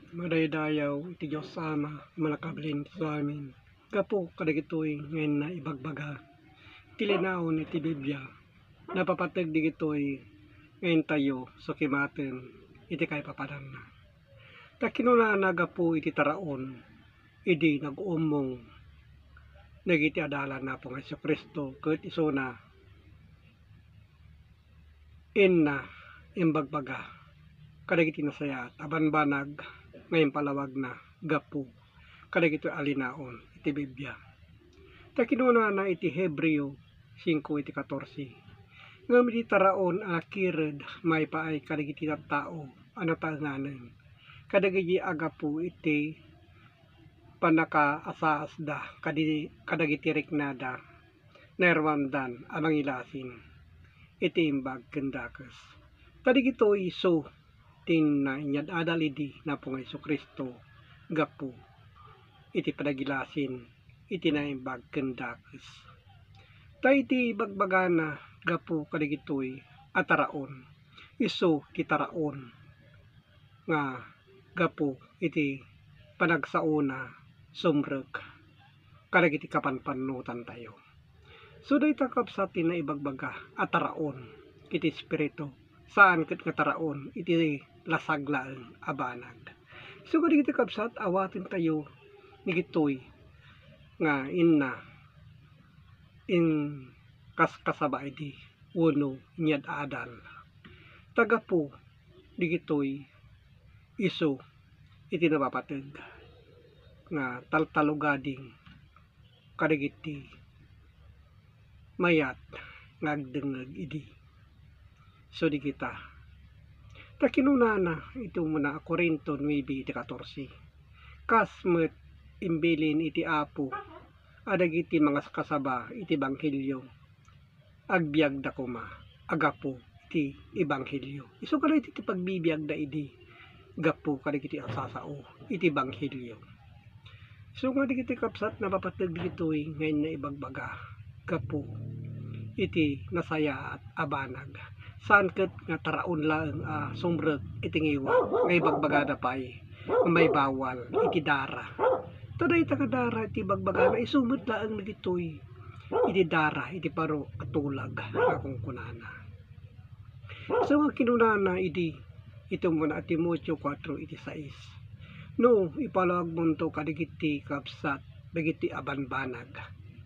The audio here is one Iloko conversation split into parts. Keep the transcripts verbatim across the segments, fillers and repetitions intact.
Madaydayaw iti Dios Ama, Mannakabalin iti amin. Gapu kadagitoy nga inna ibagbaga ti linaon iti Biblia, napapateg digitoy nga intayo sukimaten iti kaipapananna. Ta kinunana gapu iti taraon, idi nag-ummong dagiti adalan ni Apo nga Jesu-Cristo ket isuna, inna imbagbaga kadagiti nasayaat a banbanag nga impalawagna gapu kadagitoy a linaon iti Biblia. Ta kinunana iti Hebreo singko iti katorse, ngem iti taraon a nakired maipaay kadagiti tattao a nataenganen, kadagiti a gapu iti pannakaasaasda kadi-, kadagiti riknada, nairuandan a mangilasin iti imbag ken dakes. Ta digitoy isu ti inna inyad-adal idi ni Apo nga Jesu-Cristo gapu iti panagilasin iti naimbag ken dakes. Ta iti ibagbagana gapu kadagitoy a taraon, isu ti taraon nga gapu iti panagsaona sumrek kadagiti kapanpannutantayo. So, dayta, kabsat, ti naibagbaga a taraon iti Espiritu, saan ket nga taraon iti lasag laeng a banag. So, kadagiti, kabsat, awatentayo dagitoy nga inna inkaskasaba idi wenno inyad-adal. Ta gapu dagitoy isu iti napapateg nga taltalugading kadagiti mayat nga agdengngeg idi. So, dagita. Ta kinunana iti umuna a Corinto nuebe iti katorse, kas met imbilin iti Apo a dagiti mangaskasaba iti ebanghelio, agbiagda koma a gapu iti ebanghelio. Isu kadagiti ti pagbibiagda idi gapu kadagiti a sasao iti ebanghelio. Isu nga dagiti, kabsat, napapateg dagitoy nga inna ibagbaga gapu iti nasayaat a banag. Saan ket nga taraon laeng a sumrek iti ngiwat nga ibagbagada pay nga maibawal iti dara. Ta dayta nga dara iti ibagbagana, isu met laeng dagitoy iti dara iti baro a tulag nga kunkunana. Isu nga kinunana idi iti umuna a Timoteo kuatro iti sais, "No ipalawagmonto kadagiti kabsat dagiti a banbanag,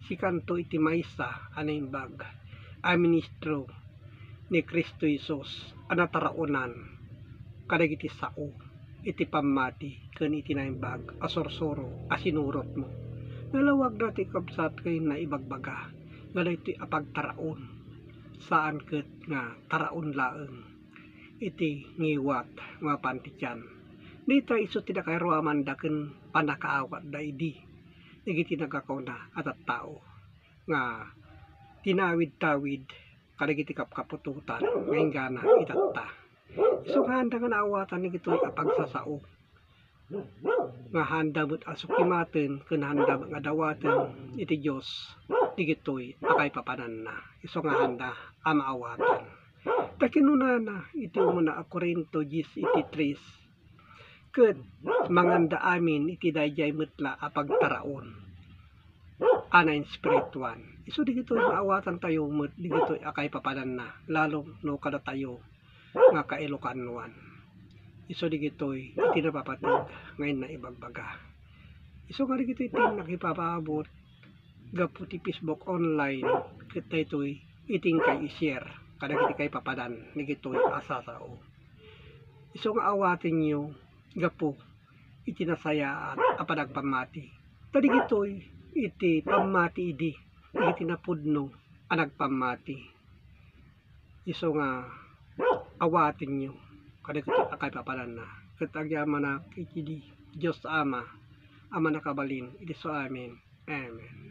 sikanto iti maysa a naimbag a ministro ni Cristo Jesus a nataraonan kadagiti sao iti pammati ken iti naimbag a sursuro a sinurotmo." Nalawagna ti kabsat ken naibagbaga nga daytoy a pagtaraon, saan ket nga taraon laeng iti ngiwat nga mapan ti tiyan. Dayta isu ti nakairuamanda ken pannakaawatda idi dagiti nagkakauna a tattao nga tinawid-tawid kadagiti kapkaputotan nga inggana itatta. Isu nga haanda nga naawatan dagitoy a pagsasao nga haanda met a sukimaten ken haanda met nga dawaten iti Dios dagitoy a kaipapananna. Isu nga haanda a maawatan. Ta kinunana iti umuna a Corinto dies iti tres, "Ket manganda amin iti daydiay met la a pagtaraon a nainspirituan." Isu dagitoy maawatantayo met dagitoy a kaipapananna, lalo no kadatayo nga kailokanuan. Isu dagitoy iti napapateg nga inna ibagbaga. Isu nga dagitoy ti nakipapaabot gapu ti Facebook online, ket daytoy iti inkay i-share kadagiti kaipapanan dagitoy a sasao. Isu nga awatenyo gapu iti nasayaat a panagpammati. Ta dagitoy iti pammati idi dagiti napudno a nagpammati. Isu nga awatenyo kadagiti a kaipapananna. Ket agyamanak iti Dios Ama a mannakabalin iti suamin. Amen.